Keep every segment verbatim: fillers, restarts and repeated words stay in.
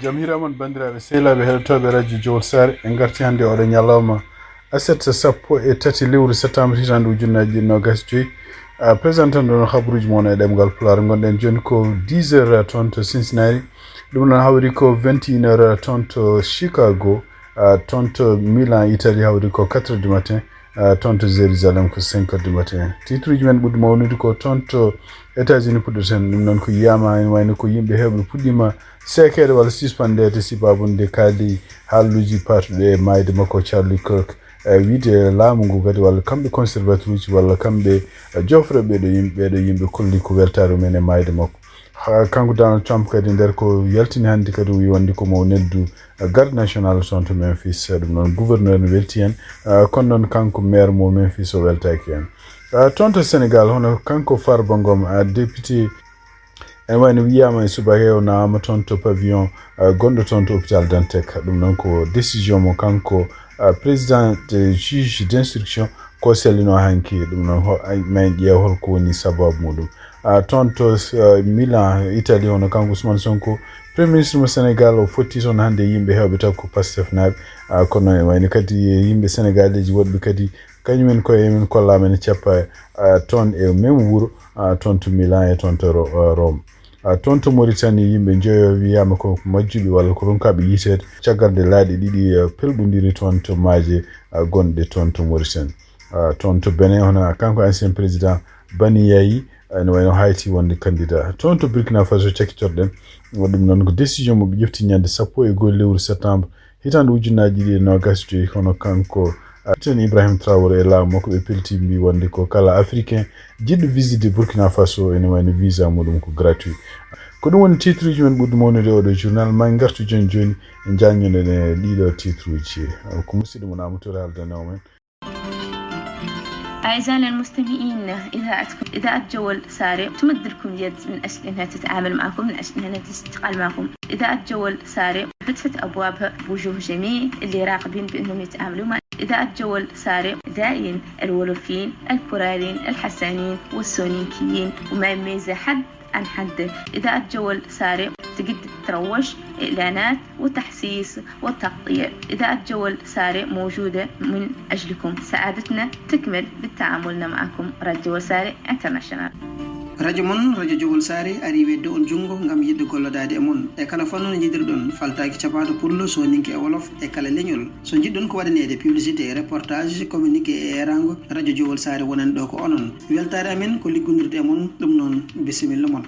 Jam hiira mon, banndiraaɓe sehilaaɓe heɗotooɓe radio Jowol Saare. En ngarti hannde oɗo ñalawma aset, sappo e tati lewru septembre, hitaande ujunnaaji ɗiɗi nogas joyi. A, présentant ɗon habaruuji mon e ɗemngal Pulaar. Ngonɗen jooni ko dix heures toon to Cincinnati. Ɗum noon hawri ko vingt et une heures toon to Chicago. A, toon to Milan, Italie, hawri ko quatre heures du matin. A, toon to Jérusalem ko cinq heures du matin. Titruuji men ɓurɗi mawnude ko toon to États-Unis puɗɗoten. Ɗum noon ko yiyaama ene wayno ko yimɓe heewɓe puɗɗiima seekeede walla sispandeede sibaabu nde kaali haaluuji paatuɗi e maayde makko Charlie Kirk. E wiyde laamu ngu kadi walla kamɓe conservateur uji walla kamɓe, e, joofre ɓeeɗo yimɓe, ɓeeɗo yimɓe kolli ko weltaare mum en e maayde makko. Ha, kanko Donald Trump kadi nder ko yaltini hannde kadi o wi wonde ko mo neldu, eh, garde national toon to Memphis, eh, ɗum noon gouverneur ne welti heen, eh, kono noon kanko maire mo Memphis o weltaaki heen. Eh, toon to Sénégal hono kanko Farba Ngom, eh, député en wayno wiyaama e subaka o nawaama toon to pavillon, eh, gonɗo toon to hôpital Dantec. Ɗum noon ko décision mo kanko, eh, président de juge d'instruction ko sellino hanki. Ɗum noon ho-, ay, ma en ƴeew holko woni sababu muɗum. Ah, toon to, ah, Milan, Italie, hono kanko Ousmane Sonko, Premier Ministre mo Sénégal, o fotti toon hannde e yimɓe heewɓe taw ko Pastef naaɓe. Ah, kono e wayno kadi yimɓe Sénégalais ji woɗɓe kadi, kañumen koye men kollaama ene cappa, ah, toon e même wuro, ah, toon to Milan e toon to Ro-, ah, Rome. Ah, toon to Mauritanie, yimɓe njoyo wiyaama ko majjuɓe walla ko ronkaaɓe yiiteede. Caggal nde laaɗe ɗiɗi, ah, pelɓondiri toon to maaje, ah, gonɗe toon to Mauritanie. Ah, toon to Benin, hono kanko ancien président Bani Yayi, ene wayno hayti wonde candidat. Toon to Burkina Faso cakkitorɗen, ɗum noon ko décision mo ɓe ƴefti ñande sappo e goho lewru septembre, hitaande ujunnaaji ɗiɗi e noogas joyi, hono kanko, ah, Capitaine Ibrahim Traoré e laamu makko, ɓe pelti mbi wonde ko kala Africain jiɗɗo visite Burkina Faso ene wayno visa muɗum ko gratuit. Ko ɗum woni titruuji men ɓurɗi mawnude oɗo journal. Ma en ngartu jooni jooni, en jannginɗen e ɗiɗo titruuji. Ko musidɗo mon Amadou Touré haaldanoo men. أعزائنا المستمعين، إذاعتكم إذاعة جول ساري تمد لكم يد من أجل أنها تتعامل معكم، من أجل أنها تشتغل معكم. إذاعة جول ساري فتحت أبوابها بوجوه جميل اللي راغبين بأنهم يتعاملوا مع إذاعة جول ساري. إذاعيين الولوفيين، البوراليين، الحسانيين والسونينكيين، وما يميز حد عن حد. إذاعة جول ساري تقدر تروج إعلانات وتحسيس وتغطية. إذاعة جول ساري موجودة من أجلكم. سعادتنا تكمل بالتعاملنا معكم. راديو جول ساري انترناشونال. Radio mon, Radio Jowol Saare, ari weddo on junngo ngam yiɗde gollodaade e mon. E kala fannu no njiɗirɗon, faltaaki capaaɗo pullo, sooninke e wolof, e kala leñol. So njiɗɗon ko waɗaneede publicité, reportage, communiqué e eeraango, Radio Jowol Saare wonan ɗo ko onon. Weltaare amen ko liggondirde e mon, ɗum noon, bisimilla mon.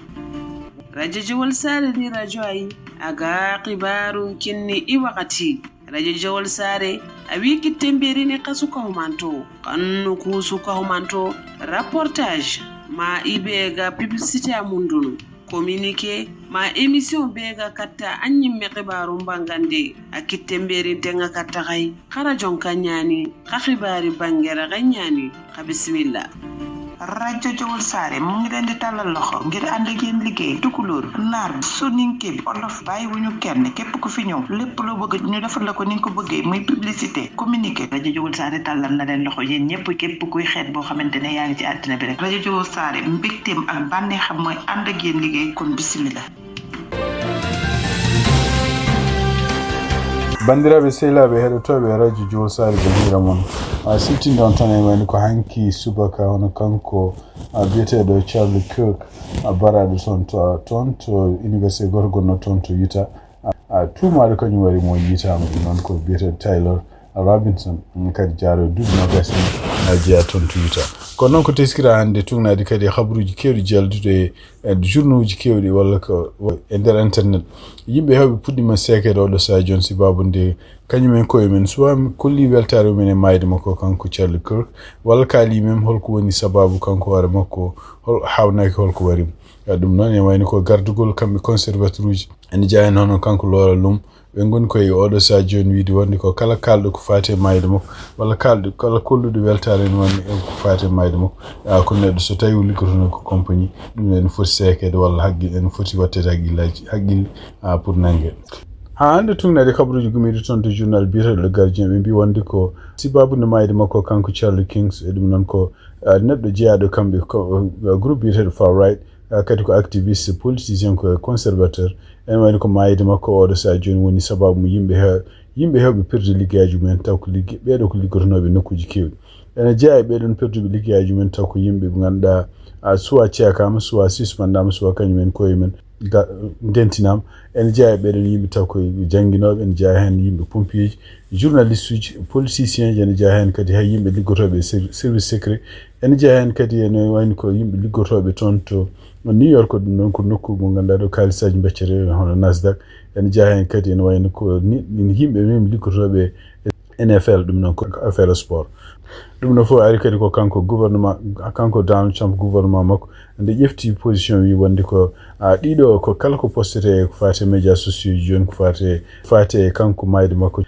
Radio Jowol Saare ndi radio ayi, aga xibaaru kinni i wakati. Radio Jowol Saare, a wi kitte mberini ka suka humanto, kannu ku suka humanto, reportage, ma ibe ga publicité a mundunu, communiqué, ma émission be ga katta a ñimme xibaaru mbangande, a kitte mberin tenga katta xay, xara jon ka ñaani, xa xibaari bangera xa ñaani, xa bisimilla. Radio Jowol Saare mu ngi leen di tàllal loxo ngir ànd ak yéen liggéey. Tukulóor, naar, soninke, olof, bàyyiwuñu kenn. Képp ku fi ñëw, lépp loo bëgg ñu defal la ko ni nga ko bëggee, muy publicité, communiqué. Radio Jowol Saare tàllal na leen loxo yéen ñëpp, képp kuy xeet boo xamante ne yaa ngi ci àddina bi rek. Radio Jowol Saare, mbégteem ak bànneexam mooy ànd ak yéen liggéey, kon bisimilla. Banndiraaɓe sehilaaɓe heɗotooɓe radio Jowol Saare, jam hiira mon. A, siftinde on tan e wayno ko hanki subaka, hono kanko, a, biyeteeɗo Charlie Kirk, a, baraaɗo toon to, toon to université gooto gonno toon to Utah. A, a, tuumaaɗo kañum wari mo yiitaama ɗum noon ko biyeteeɗo Taylor Robinson, mm, kadi jaaro e duuɓi noogas en, a, jeyaa toon to Utah. Kono noon ko teskira hannde tugnaade kadi e habaruuji keewɗi jaldude e, e journauji keewɗi walla ko e nder internet. Yimɓe heewɓe puɗɗiima seekeede oɗo sahaa jooni sibaabu nde kañum en koye men suwaa kolli weltaare mumen e maayde makko kanko Charlie Kirk, walla kaali men holko woni sabaabu kanko hoore makko, hol, haawnaaki holko wari mo. E ɗum noon ene wayno ko gardugol kamɓe conservateur uji. Ene jeyaa heen hono kanko Laura Loomes, ɓe ngoni koye oɗo sahaa jooni wiyde wonde ko kala kaalɗo ko faati e maayde makko, walla kaalɗo, kala kolluɗo weltaare ene wonde e ko faati e maayde makko. A, ko neɗɗo so tawi o liggotono ko compagnie, ɗum ene foti seekeede walla haqqil-, ene foti waɗteede haqqillaaji, haqqille, a, pour nannge. Haa hannde tugnaade kabaruuji gumiiɗi toon to journal biyeteeɗo Le Gardien, ɓe mbii wonde ko sibaabu nde maayde makko kanko Charlie Kirk, e ɗum noon ko, a, neɗɗo jeyaaɗo kamɓe ko, a, groupe biyeteeɗo Far Right, a, kadi ko activiste, politicien, ko conservateur, Ene wayno ko maayde makko oɗo sahaa jooni woni sababu mo yimɓe he-, yimɓe heewɓe perdi liggeyaaji mumen, taw ko ligge-, ɓeeɗo ko liggotonooɓe nokkuuji keewɗi. Ene jeyaa e ɓeeɗon perduɓe liggeyaaji mumen, taw ko yimɓe ɓe ngannduɗaa, a, soit ceekaama, soit suspendaama, soit kañum en koye men ga-, ndentinaama. Ene jeyaa e ɓeeɗon yimɓe, taw ko jannginooɓe, ene jeyaa heen yimɓe pompier ji, journaliste uji, politicien ji, ene jeyaa heen kadi hay yimɓe liggotooɓe e ser-, service secret. Ene jeyaa heen kadi ene wayno ko yimɓe liggotooɓe toon to New York, ɗum noon ko nokku mo ngannduɗaa ɗo kaalisaaji mbeccete, hono Nasdaq. Ene jeyaa heen kadi ene wayno ko ni, ni yimɓe min liggotooɓe e N F L, ɗum noon ko affaire sport. Ɗum noon fof ari kadi ko kanko gouvernement, kanko Donald Trump gouvernement makko, nde ƴefti position wi wonde ko, a, ɗiɗo ko kala ko postete ko faati e médias sociaux ji jooni ko faati, faati e kanko maayde makko.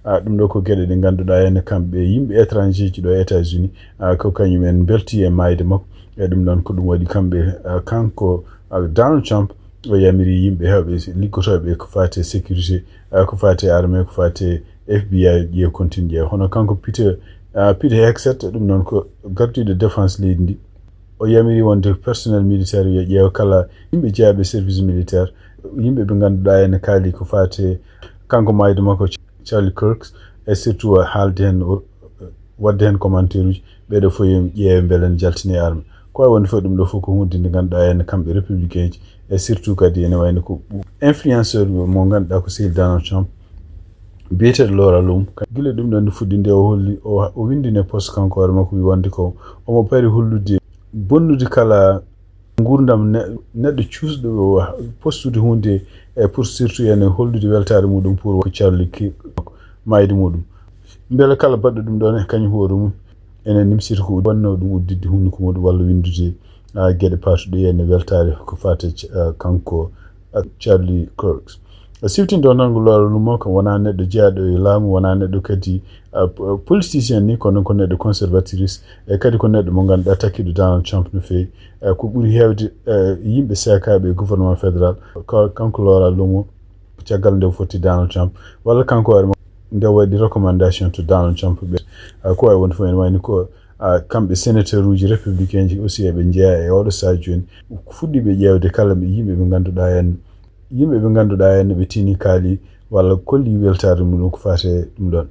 A, ɗum ɗo ko geɗe ɗe ngannduɗaa ene kamɓe yimɓe étranger ji ɗo e États-Unis, a, ko kañum en mbelti e maayde makko. E ɗum noon ko ɗum waɗi kamɓe, a, kanko, a, Donald Trump o yamiri yimɓe heewɓe liggotooɓe ko faati e sécurité, a, ko faati e armée, ko faati e F B I, ƴeew continue ƴeew. Hono kanko Peter, a, Peter Hegseth, ɗum noon ko gardiiɗo défense leydi ndi. O yamiri wonde personnel militaire yo ƴeew kala yimɓe jeeyaɓe service militaire, yimɓe ɓe ngannduɗaa ene kaali ko faati e kanko maayde makko Charlie Kirk, e surtout haalde heen o, waɗde heen commentaire uji, ɓeeɗo fof yo ƴeewe mbele ne jaltini e arme. Ko wayi wonde fof ɗum ɗo fof ko huunde nde ngannduɗaa ene kamɓe républicain ji, e surtout kadi ene wayno ko influenceur mo ngannduɗaa ko sehil Donald Trump, biyeteeɗo Laura Loomer. Gila ɗum ɗo nde fuɗɗi nde o holli, o, o winndi e post kanko hoore makko wi wonde ko omo pari hollude bonnude kala nguurndam ne-, neɗɗo cuusɗo postude huunde e pour surtout ene hollude weltaare muɗum pour ko Charlie ki-, maayde muɗum. Mbele kala baɗɗo ɗum ɗoon e kañum hoore mum ene nimsita ko wonnoo ɗum udditde hunnduko muɗum walla winndude, a, geɗe paatuɗe ene weltaare ko faati e, a, kanko, a, Charlie Kirk. A, siftinto tan ko Laura Loomer kam wonaa neɗɗo jeyaaɗo e laamu, wonaa neɗɗo kadi, a, p-, politicien ni, kono ko neɗɗo conservatrice, e kadi ko neɗɗo mo ngannduɗaa takkiiɗo Donald Trump no feewi. E, ko ɓuri heewde, e, yimɓe seekaaɓe e gouvernement fédéral, ko kanko Laura Loomer, caggal nde o fotti Donald Trump, walla kanko hoore makko nde o waɗi recommandation to Donald Trump ɓe. A, ko wayi wonde fof ene wayni ko, a, kamɓe sénateur uji républicain ji aussi eɓe njeyaa e oɗo sahaa jooni. Fuɗɗiiɓe ƴeewde kala ɓe yimɓe ɓe ngannduɗaa en, yimɓe ɓe ngannduɗaa en ɓe tini kaali walla kolli weltaare muɗum ko faati e ɗum ɗoon.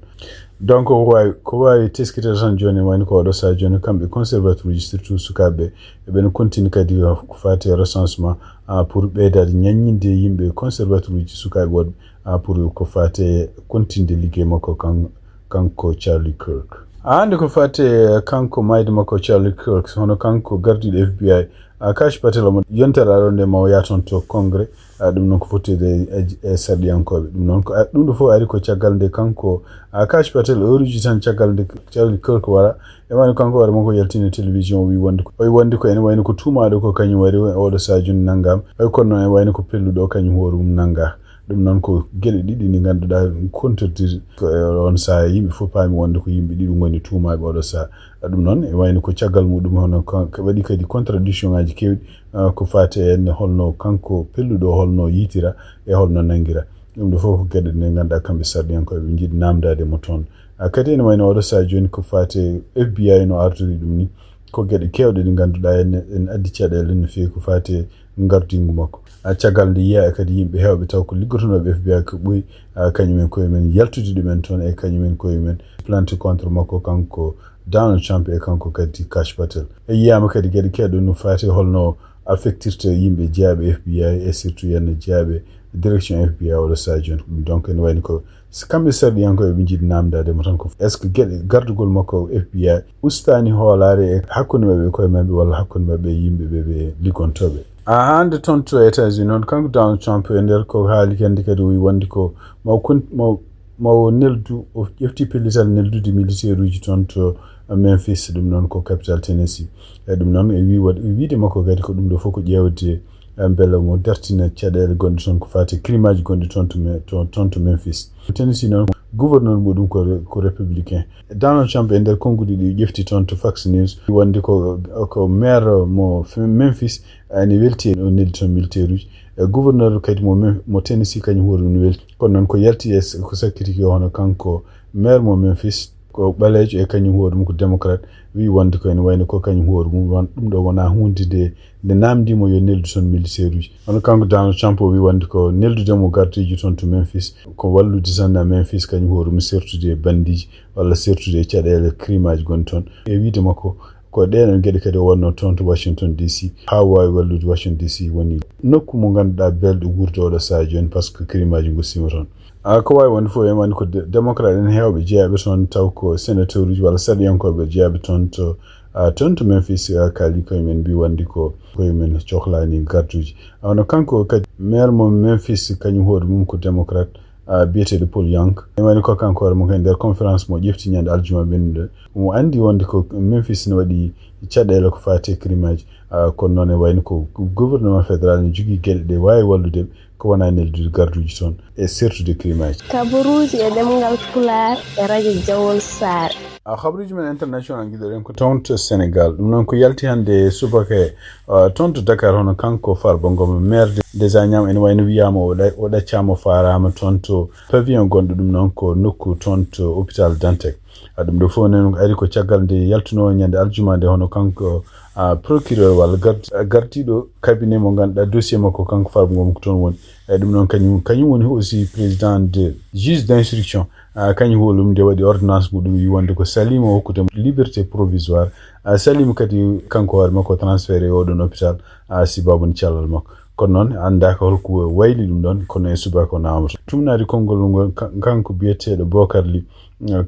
Donc ko waawi, ko waawi teskitede tan jooni wayni ko oɗo sahaa jooni kamɓe conservateur uji surtout sukaaɓe eɓe no continue kadi ko faati e recensement, a, pour ɓeydaade ñaññinde yimɓe conservateur uji sukaaɓe woɗɓe, a, pour ko faati e continde liggey makko kan-, kanko Charlie Kirk. A, hannde ko faati e kanko maayde makko Charlie Kirk, hono kanko gardiiɗo F B I, a, Kash Patel omo yontere aroore nde ma o yaha toon to Congrès, a, ɗum noon ko fottude e, e, e sarɗiyankooɓe. Ɗum noon ko, a, ɗum ɗo fof ari ko caggal nde kanko, a, Kash Patel o ruji tan caggal nde Charlie Kirk wara. E wano kanko hoore makko yaltini e télévision o wi wonde ko, o wi wonde ko ene wayno ko tuumaaɗo ko kañum waɗi oɗo sahaa jooni nanngaama. Hay kono noon ene wayno ko pelluɗo o kañum hoore mum nanngaa. Ɗum noon ko geɗe ɗiɗi ɗe ngannduɗaa ɗum kontordiri ko e on sahaa yimɓe fof paami wonde ko yimɓe ɗiɗo ngoni tuumaaɓe oɗo sahaa. Ɗum noon e wayno ko caggal muɗum hono ko, ko waɗi kadi contradiction ngaji keewɗi, ah, ko faati e enne holno kanko pelluɗo o holno yiytira e holno nanngira. Ɗum ɗo fof ko geɗe ɗe ngannduɗaa kamɓe sarɗiyankooɓe ɓe njiɗi naamndaade mo toon. Ah, kadi ene wayno oɗo sahaa jooni ko faati e F B I no artori ɗum ni. Ko geɗe keewɗe ɗe ngannduɗaa en, en addi caɗeele no feewi ko faati e ngardingu makko. Ah, caggal nde yiyaa e kadi yimɓe heewɓe taw ko liggotonooɓe F B I ko ɓuri, ah, kañum en koye men yaltude ɗumen toon e kañum en koye men plainte contre makko kanko Donald Trump e kanko kadi Kash Patel. E yiyaama kadi geɗe keewɗe no faati holno affectirta yimɓe jeyaɓe F B I e surtout yenna jeyaɓe direction F B I oɗo sahaa jooni. Ɗum donc ene wayni ko so kamɓe sarɗiyankoɓe ɓe njiɗi namdade mo tan ko est-ce que geɗe gardugol makko F B I ustani hoolare e hakkunde maɓɓe e koye maɓɓe walla hakkunde maɓɓe e yimɓe ɓe ɓe liggontoɓe? A hande toon to États-Unis noon kanko Donald Trump e nder ko haali kandi kadi o wi wonde ko maw kon-, maw, maw neldu, o ƴefti pellital neldude militaire uji toon to Memphis, ɗum noon ko capital Tennessee. E ɗum noon e wi waɗ-, e wiide makko kadi ko ɗum ɗo fof ko ƴeewde, eh, mbele mo dartina caɗeele gonɗe toon ko faati e crime aji gonɗi toon to Me-, to, toon to Memphis. Tennessee noon gouverneur muɗum ko re-, ko républicain. Donald Trump e nder konnguɗi ɗi ƴefti toon to Fox News wonde ko, ko maire mo F-, Memphis ene welti e o neldi toon militaire uji. E gouverneur kadi mo Mem-, mo Tennessee kañum hoore mum welti. Kono noon ko yalti e s-, ko sakkiti ko hono kanko maire mo Memphis, ko ɓaleejo e kañum hoore mum ko démocrate, wi wonde ko ene wayno ko kañum hoore mum won ɗum ɗo wona hunde nde nde namdimo yo neldu toon militaire uji. Kono kanko Donald Trump o wi wonde ko neldudemo gardiiji toon to Memphis ko wallude tan Memphis kañum hoore mum sertude e bandiji walla sertude e caɗeele crime aji gonɗi toon. E wiide makko ko ɗeɗon geɗe kadi o wonno toon to Washington D C ha wawi wallude Washington D C woni nokku mo ganduɗa belɗo wuurde oɗo saha joni par ce que crime aji gossima toon. A ko wawi wonde fof en wandi ko démocrate en hewɓe jeeyaɓe toon taw ko sénateur uji walla saɗiyankoɓe jeeyaɓe toon to a toon to Memphis a kaali koye men mbi wandi ko koye men cohlani garduji. Awno kanko kadi maire mo Memphis kañum hoore mum ko démocrate a biyeteɗo Paul Young. En wani ko kanko hoore mum kadi nder conférence mo ƴefti ñande aljuma ɓennuɗo omo andi wonde ko Memphis ne waɗi caɗele ko fate crime aji. Kono noon e wayno ko gouvernement fédéral ne jogui gueɗe ɗe wawi wallude ko wona neldude garduji toon e sertude crime aji. Kabaruuji e ɗemngal Pulaar e rajo Jawol Saare. A habruji men international giɗoɗen ko toon to Sénégal. Ɗum noon ko yalti hannde e subaka e uh, toon to Dakar hono kanko Farba Ngom maire de déjà ñaam ene wayno wiyama o ɗa- o ɗaccama o farama toon to pavillon gonɗo ɗum noon ko nokku toon to hôpital Dantec. A ɗum ɗo fof noon ari ko caggal nde yaltuno ñande aljuma nde hono kanko a procureur walla gard- gardiɗo cabinet mo ganduɗa dossier makko kanko Farba Ngom ko toon woni. Eyyi ɗum noon kañum kañum woni aussi président de juge d'instruction. A kañum holi ɗum nde waɗi ordonnance muɗum wi wonde ko Salima hokkudemo liberté provisoire. A Salima kadi kanko hoore makko transféré e oɗon hôpital a sibabude cellal makko. Kono noon anndaka holko wayli ɗum ɗon kono e subaka o namata tumnade konngol ngol kanko biyeteɗo Bocar Ly.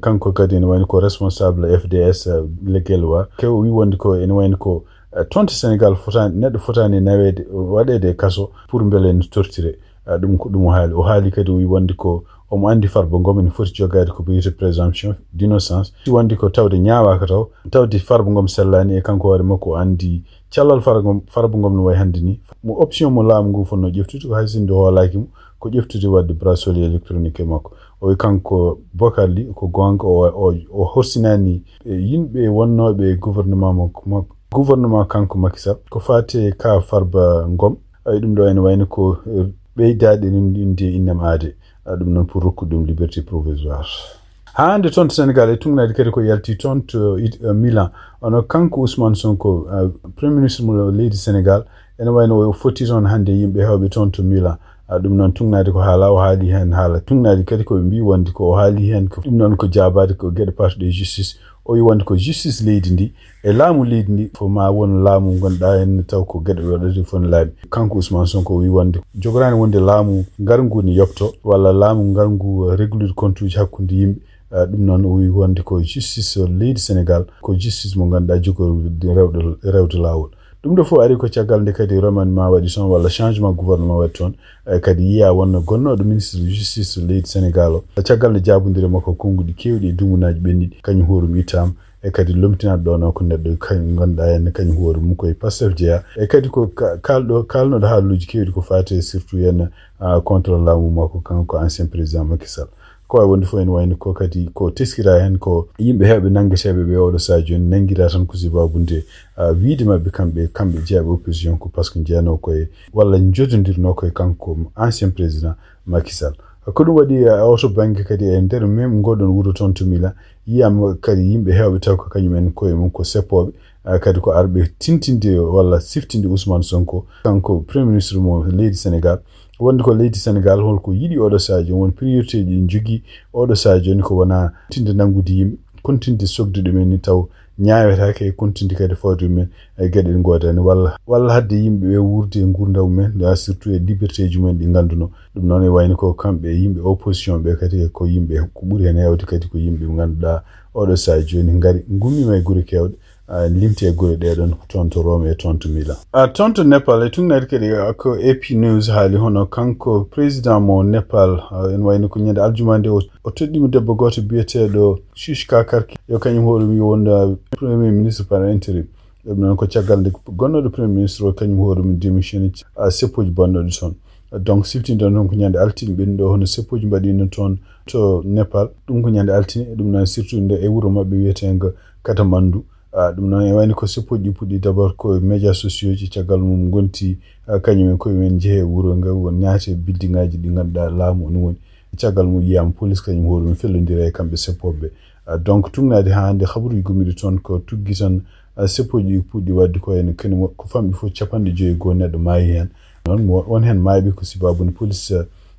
Kanko kadi ene wayno ko responsable F D S le Guelwaar kew wi wonde ko ene wayno ko toon to Sénégal fotani neɗɗo fotani naweede waɗeede e kaso pour mbele ene tortire. Ɗum ko ɗum o haali o haali kadi o wi wonde ko omo anndi Farba Ngom ene foti jogaade ko wiyete présomption d'innocence si wonde ko tawde ñaawaka taw tawde Farba Ngom sellaani e kanko hoore makko o anndi callal Farba Ngom no wayi hannde ni mo option mo laamu ngu fonno ƴeftude ko hay sinno hoolaaki mo ko ƴeftude waɗde bracelet électronique e makko. O wi kanko Bocar Ly ko goonga o horsinaani yimɓe wonnooɓe e gouvernement makko gouvernement kanko Macky Sall ko faati e ka Farba Ngom. Ay ɗum ɗo ene wayno ko ɓeydaade rimɗinde innam aade. Ɗum noon pour rokkude ɗum liberté provisoire. Haa hannde toon to Sénégal e tugnaade kadi ko yalti toon to Milan. Ono kanko Ousmane Sonko premier ministre mo leydi Sénégal ene wayno o fotti toon hannde yimɓe heewɓe toon to Milan. Ɗum noon tugnaade ko haala o haali heen haala tugnaade kadi ko ɓe mbi wonde ko o haali heen ko ɗum noon ko jaabaade ko geɗe parti de justice. O wi wonde ko justice leydi ndi e laamu leydi ndi fof ma won laamu ngonɗa heen taw ko geɗe waɗade fof ne laaɓi. Kanko Ousmane Sonko o wi wonde jogoraani wonde laamu ngarngu ne yopto walla laamu ngarngu reglude compte uji hakkunde yimɓe. Ɗum noon o wi wonde ko justice leydi Sénégal ko justice mo ngannduɗaa jogori rewde rewde laawol. Ɗum ɗo fof ari ko caggal nde kadi remaniement waɗi toon walla changement gouvernement waɗi toon. Kadi yiya wonno gonnooɗo ministre de justice leydi Sénégal o caggal nde jaabondire makko konnguɗi keewɗi e dumunaaji ɓenniɗi kañum hoorum ittaama. E kadi lomtinaɗo ɗo noon ko neɗɗo kañum ngannduɗaa heen kañum hoore mum koye Pastef jeeya. E kadi ko kaalɗo kaalnoɗo haaluuji keewɗi ko faati e surtout heen contre laamu makko kanko ancien président Macky Sall. Ko wawi wonde fof ene wayno ko kadi ko teskira heen ko yimɓe heewɓe nanngeteeɓe ɓe oɗo saha jooni nanngira tan ko sababude wiide maɓɓe kamɓe kamɓe jeeyaɓe opposition ko par ce que jeeyano koye walla jododirno koye kanko ancien président Macky Sall. Ko ɗum waɗi oto bannge kadi e nder même ngoɗon wuro toon to Milan yiyama kadi yimɓe heewɓe taw ko kañum en koye mum ko seppooɓe kadi ko arɓe tintinde walla siftinde Ousmane Sonko kanko premier ministre mo leydi Sénégal. Wonde ko leydi Sénégal holko yiɗi oɗo saha jooni won priorité ji ɗi jogii oɗo saha jooni ko wona tinde nanngude yimɓe kontinde sokde ɗumen ni taw ñaawetaake e kontinde kadi fawde ɗumen e geɗe ɗe ngoodani walla walla hadde yimɓe ɓe wuurde e nguurndam mumen surtout e liberté ji mumen ɗi ngannduno. Ɗum noon e wayno ko kamɓe e yimɓe opposition ɓe kadi ko yimɓe ko ɓuri heen heewde kadi ko yimɓe ɓe ngannduɗaa oɗo saha jooni ngari ngummima e gure keewɗe. Limti e gure ɗee ɗoon toon to Rome e toon to Milan. Toon to Nepal e tugnaade kadi ko A P News haali hono kanko président mo Nepal ene wayno ko ñande aljuma nde o toɗɗima debbo gooto biyeteeɗo Shushka Karki yo kañum hoore mum yo won premier ministre par intérim. Ɗum noon ko caggal nde gonnooɗo premier ministre o kañum hoore mum démissionné seppoji bonnooɗi toon. Donc siftinde noon ko ñande altine ɓennuɗo hono seppoji mbaɗino toon to Nepal. Ɗum ko ñande altine ɗum noon surtout nde e wuro maɓɓe wiyeteengo Katamandu. Ɗum noon e wayno ko seppoji ɗi puɗɗi d'abord ko médias sociaux ji caggal mum ngonti kañum en koye men jehe wuro ngo won ñaate building aji ɗi ngannduɗaa laamu no woni. Caggal mum yiyama police kañum hoore mum fellondira e kamɓe seppooɓe. Ah, donc, tugnaade haa hannde, habaruuji gommiiɗi toon ko tuggi tan, ah, seppoji ɗi puɗɗi waɗde ko heen, kene mo-, ko famɗi fof capanɗe joyi e goo neɗɗo maayi heen. Noon, mo-, won heen maayɓe ko sibaabu nde police,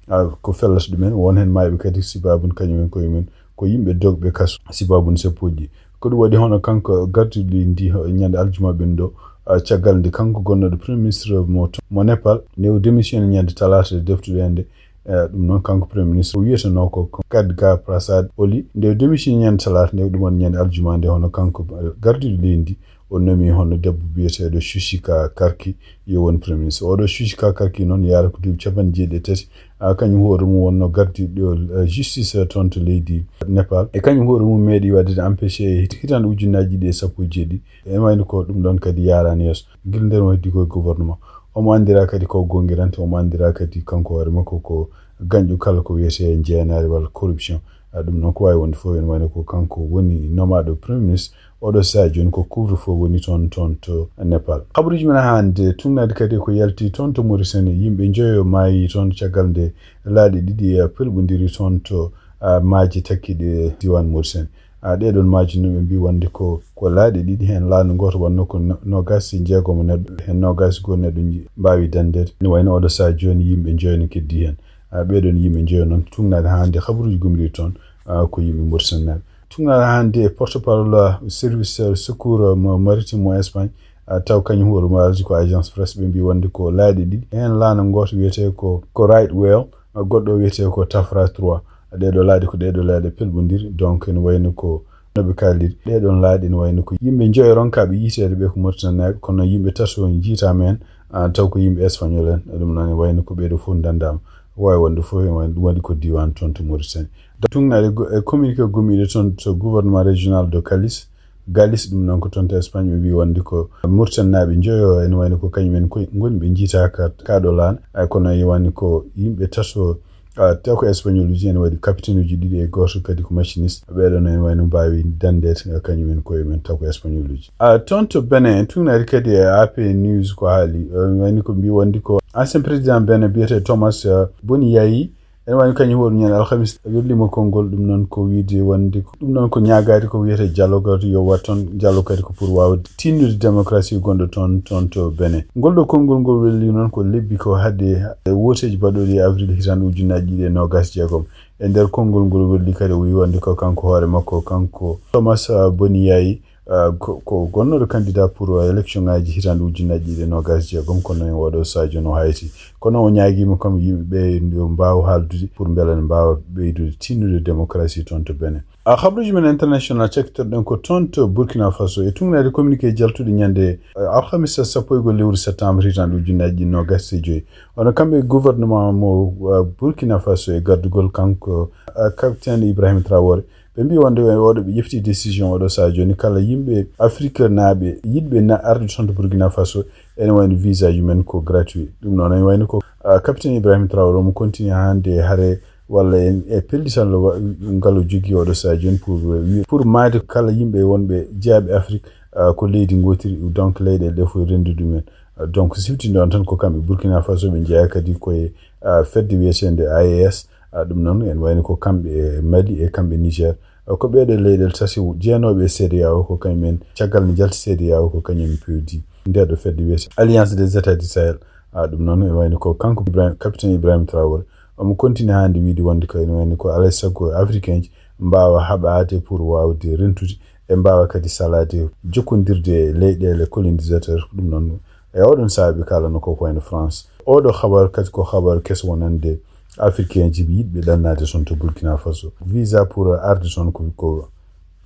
ah, ko fellata ɗumen, won heen maayɓe kadi sibaabu nde kañumen koye mum ko yimɓe dogɓe kaso, sibaabu nde seppoji ɗi. Ko ɗum waɗi hono kanko gardiiɗo leydi ndi, ho-, ñande aljuma ɓennuɗo, ah, caggal nde kanko gonnooɗo premier ministre mo to-, mo Nepal, nde o démissionné ñande talaata nde deftuɗen nde, eh, ɗum noon kanko premier ministre o wiyetenoo ko, ko Khadga Prasad Oli. Nde o démissionné ñande talaata nde, ɗum woni ñande aljuma nde, hono kanko, eh, gardiiɗo leydi ndi, o nomi hono debbo biyeteeɗo Sushika Karki yo won premier ministre. Oɗo Sushika Karki noon yaara ko duuɓi capanɗe jeeɗiɗi e tati. Ah, kañum hoore mum wonno gardiiɗo, eh, justice, eh, toon to leydi Nepal. E kañum hoore mum meeɗi waɗde empêché hit-, hitande ujunnaaji ɗiɗi e sappo e jeeɗiɗi. Ene wayno ko ɗum ɗoon kadi yaaraani yeeso. Gila nden o heddi ko e gouvernement. Omo anndira kadi ko gongirante, omo anndira kadi kanko hoore makko ko gañɗo kala ko wiyetee njeenaari walla corruption. Ah, ɗum noon ko waawi wonde fof, ene wayno ko kanko woni nomaaɗo premier ministre. Oɗo sahaa jooni ko couvre-feu woni toon, toon to Nepal. Habaruuji men hannde, tugnaade kadi ko yalti toon to Mauritanie, yimɓe njoyo maayi toon caggal nde laaɗe ɗiɗi, ah, pelɓondiri toon to, ah, maaje takkiiɗe diiwaan Mauritanie. Ah, ɗee ɗoon maaje noon ɓe mbii wonde ko, ko laaɗe ɗiɗi, heen laana gooto wonnoo ko no-, noogaas e jeegom neɗɗo, heen noogaas e goo neɗɗo nji-, mbaawi danndeede. Ene wayno oɗo sahaa jooni yimɓe njoyo ne keddii heen. Ah, ɓee ɗoon yimɓe njoyo noon tugnaade haa hannde habaruuji gomɗiiɗi toon, ah, ko yimɓe Mauritanienaaɓe. Tugnaade hannde e porte-parole, ah, service, ah, secours, ah, mo maritime mo Espagne, ah, taw kañum hoore mum ardi ko Agence Presse, ɓe mbii wonde ko laaɗe ɗiɗi. Heen laana gooto wiyetee ko, ko Right Whale, goɗɗo o wiyetee ko Tafra trois. Ɗee ɗoo laaɗe ko ɗee ɗoo laaɗe pelɓondiri, donc ene wayno ko no ɓe kaaliri. Ɗee ɗoon laaɗe ene wayno ko yimɓe njoyo ronkaaɓe yiyteede ɓe ko Mauritanienaaɓe, kono yimɓe tato njiytaama heen, ah, taw ko yimɓe espagnol en. Ɗum noon ene wayno ko ɓee ɗoo fof ndanndaama. Waawi wonde fof ene wayno ɗum waɗi ko diiwaan toon to Mauritanie. Tugnaade go-, e communiqué gommiiɗo toon to gouvernement régional de Galis, Galis, ɗum noon ko toon to Espagne, ɓe mbii wonde ko Mauritanienaaɓe njoyo, ene wayno ko kañum en koye ngoni ɓe njiytaaka kaa ɗoo laana. Ay, kono ene wayno ko yimɓe tato, ah, taw ko espagnoluuji, ene waɗi capitainuuji ɗiɗi e gooto kadi ko machiniste. Ɓee ɗoo noon ene wayno mbaawi danndeede, ah, kañum en koye mum taw ko espagnoluuji. Ah, toon to Benin, tugnaade kadi e A P News ko haali. Ah, ene wayno ko mbii wonde ko ancien président Benin biyetee Thomas, ah, Boni Yayi, ene wayno kañum hoore mum ñande alhamis, welliima konngol, ɗum noon ko wiyde wonde ko, ɗum noon ko ñaagaade ko wiyetee dialogue yo waɗ toon, dialogue kadi ko pour waawde tinnude démocratie gonɗo toon, toon to Benin. Ngol ɗoo konngol ngol welli noon ko lebbi ko hade e wooteeji baɗooɗi e avril hitaande ujunnaaji ɗiɗi e noogaas e jeegom. E nder konngol ngol welli kadi o wii wonde ko kanko hoore makko, kanko Thomas, ah, Boni Yayi, ah, ko, ko gonnooɗo candidat pour, ah, élection ngaaji hitaande ujunnaaji ɗiɗi e noogaas e jeegom, kono e oɗo sahaa jooni o hayti. Kono o ñaagiima kam yimɓe ɓe yo mbaaw haaldude pour mbela ne mbaawa ɓeydude tinnude démocratie toon to Benin. Ah, habaruuji men international cakkitoɗen ko toon to Burkina Faso. E tugnaade communiqué jaltuɗo ñande, ah, alhamisa sappo e go'o lewru septembre hitaande ujunnaaji ɗiɗi e noogaas e joyi. Hono kamɓe gouvernement mo, ah, Burkina Faso e gardugol kanko, ah, capitaine Ibrahim Traoré, ɓe mbii wonde e oɗo ɓe ƴefti décision oɗo sahaa jooni, kala yimɓe Afrique naaɓe yiɗɓe na arde toon to Burkina Faso, ene wayno visa ji men ko gratuit. Ɗum noon ene wayno ko, ah, capitaine Ibrahim Traoré omo continue hannde e hare walla en, e pellital wa-, ngal o jogii oɗo sahaa jooni pour, eh, wi-, pour maayde kala yimɓe wonɓe jeyaaɓe Afrique, ah, ko leydi ngootiri, donc leyɗeele ɗe fof renndi ɗumen. Ah, donc siftinde on tan ko kamɓe Burkina Faso ɓe njeyaa kadi koye, ah, fedde wiyeteende A E S, ah, ɗum noon ene wayno ko kamɓe e Mali e kamɓe Niger. Ah, ko ɓeeɗo leyɗeele tati jeenooɓe e C E D E A O ko kañum en, caggal nde njalti C E D E A O ko kañum en pewdi ndeeɗo fedde wiyetee Alliance des États du Sahel. Ah, ɗum noon ene wayno ko kanko Ibrahim, capitaine Ibrahim Traoré, omo continue hannde wiide wonde ko ene wayno ko alaa e sago africain ji mbaawa haɓaade pour waawde rentude e mbaawa kadi salaade jokkondirde e leyɗeele colonisateur. Ɗum noon e oɗon sahaa ɓe kaalano ko ko wayno France. Oɗo habar kadi ko habar keso wonande africain ji yiɗɓe ɗannaade toon to Burkina Faso. Visa pour arde toon ko, ko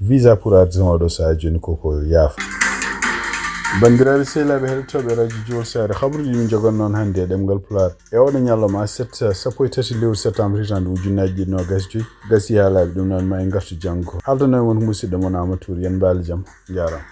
visa pour arde toon oɗo sahaa jooni ko, ko yaafa. Banndiraaɓe sehilaaɓe heɗotooɓe radio Jowol Saare, habaruuji min njogan noon hannde e ɗemngal Pulaar. E oɗo ñalawma aset, sappo e tati lewru septembre hitaande ujunnaaji ɗiɗi noogaas e joyi, gasi haalaaɓe ɗum noon ma en ngartu janngo. Haaldanoo e mon ko musidɗo mon Amadou Touré, yen mbaali jam, njaaraama.